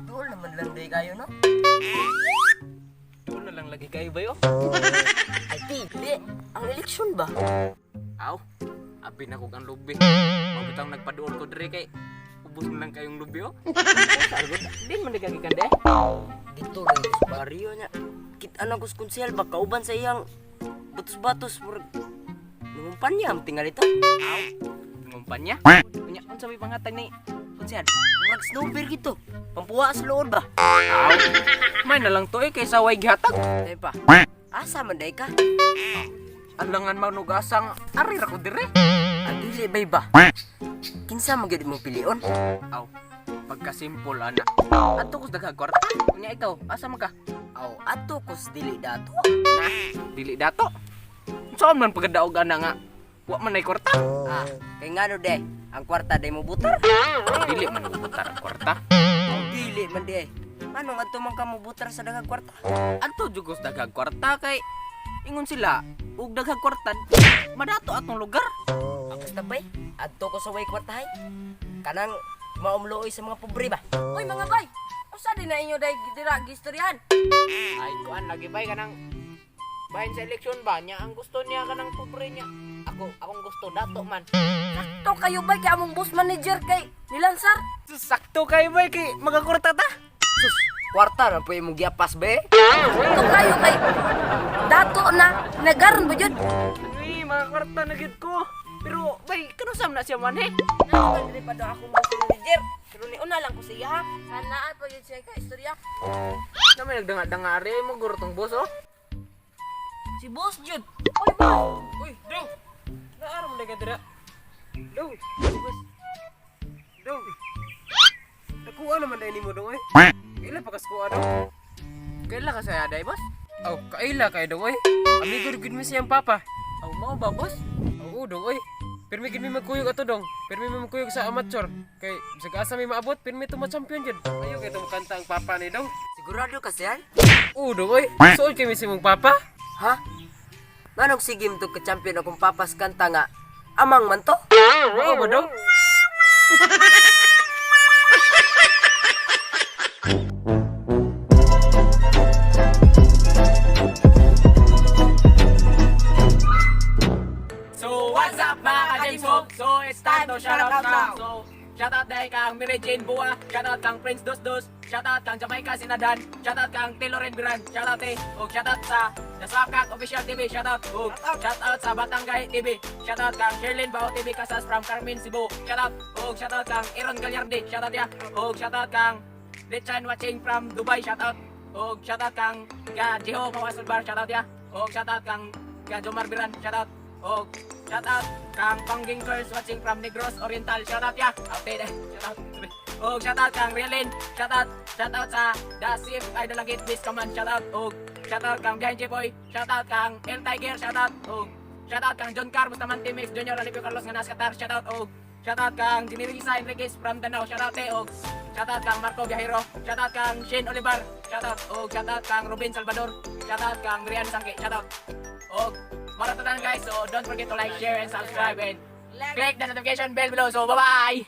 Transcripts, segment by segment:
Duol naman lang day kayo, no? Duol na lang lagi kayo ba yo? Ay, di. Ang eleksyon ba? Aw, abi na kog ang lubi. Mabutang nagpaduol ko diri kay ubos na lang kayong lubi oh. Sargot, din man nagagikan de. Dito rin sa baryo niya. Kita na kus konsehal ba kauban sa iyang batos-batos murag nangumpanya ang tingal ito. Aw, ngumpanya. Unya unsa may panghatag ni konsehal? Murag snowbear gito. Pampuwa sa luod ba? Aw, may na lang to eh kaysa way gihatag. Tay pa. Asa man day ka? Alangan manugasang ari ra ko dire. Adili bay ba? Kinsa man gyud imong pilion? Aw, pagkasimple ana. Adto ko sa daghang kwarta. Unya ikaw, asa man ka? Aw, ato kus dili dato. Na, dili dato. Saan man pagkadaog ana nga? Wa man nay kwarta. Ah, kay ngano de? Ang kwarta day mo butar? Dili man butar ang kwarta. Dili man de. Anong adto man ka mobutar sa daghang kwarta? Adto jud ko sa daghang kwarta kay ingon sila og daghang kwarta madato atong lugar. Basta bay, adto ko sa way kwartahay. Kanang maumluoy sa mga pobre ba? Uy mga bay, usa din na inyo day dira gistoryahan. Ay kuan lagi bay kanang bahin sa eleksyon ba niya ang gusto niya kanang pobre niya. Ako akong gusto dato man. Sakto kayo bay kay among boss manager kay nilansar. Sakto kayo bay kay magakwarta ta. Sus, kwarta na po imong giapas be. Sakto kayo kay dato na nagaron ba jud? Uy, mga kwarta na gyud ko. Pero bay kanusam na siya man eh. Naa diri pa daw akong boss manager. Pero ni una lang ko siya ha. Sana pa gyud siya ka istorya. Na may nagdanga-danga ari mo guro tong boss oh. Si boss jud. Uy boss. Uy, dong. Naaram na ka dira. Dong, boss. Dong. Nakuha naman dahil nimo dong eh. Kaila pa kas kuha dong? Kaila ka saya day, boss? Aw, kaila kay dong oy. Amigo gud mi siyang papa. Aw, mao ba, boss? Oo dong oy. Pirmi gid mi magkuyog ato dong. Pirmi mi magkuyog sa amateur. Kay bisag asa mi maabot, pirmi to ma-champion jud. Ayo kay tong kanta ang papa ni dong. Sigurado ka siyan? Oo dong oy. Suol kay mi sa imong papa. Ha? Nganong sige mo ka champion akong papas kanta nga amang man to? Oo ba dong? So, what's up mga ka-James Hope? So, it's time to shout out now. So, shout out dahil kang Mary Jane Bua, shout out kang Prince Dos Dos, shout out kang Jamaica Sinadan, shout out kang Taylor Biran, shout out eh, og shout out sa Nasakak Official TV, shout out, og shout out sa Batangay TV, shout out kang Sherlyn Bao TV Casas from Carmen Cebu, shout out, og shout out kang Aaron Gallarde, shout out ya, og shout out kang Lechan watching from Dubai, shout out, og shout out kang ka Jeho Mawasul Bar, shout out ya, og shout out kang ka Jomar Biran, shout out, og shout out kang Pangging Curse watching from Negros Oriental, shout out ya. Okay, deh, shout out. Sorry. Og shout out kang Rialin, shout out sa The Sif ay Dalagit Miss Command, shout out, og shout out kang Behind Boy, shout out kang El Tiger, shout out, og shout out kang John Car Bustamante Mix Junior Alipio Carlos nga nasa Qatar, shout out, og shout out kang Jinirisa Enriquez from Danao, shout out eh, og shout out kang Marco Viajero, shout out kang Shane Olivar, shout out, og shout out kang Ruben Salvador, shout out kang Rian Sangke, shout out. Og maratatan guys, so don't forget to like, share, and subscribe and click the notification bell below. So bye-bye!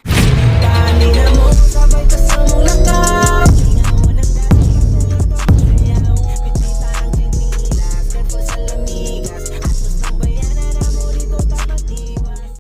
Kanina mo sabay ka sa mulakap.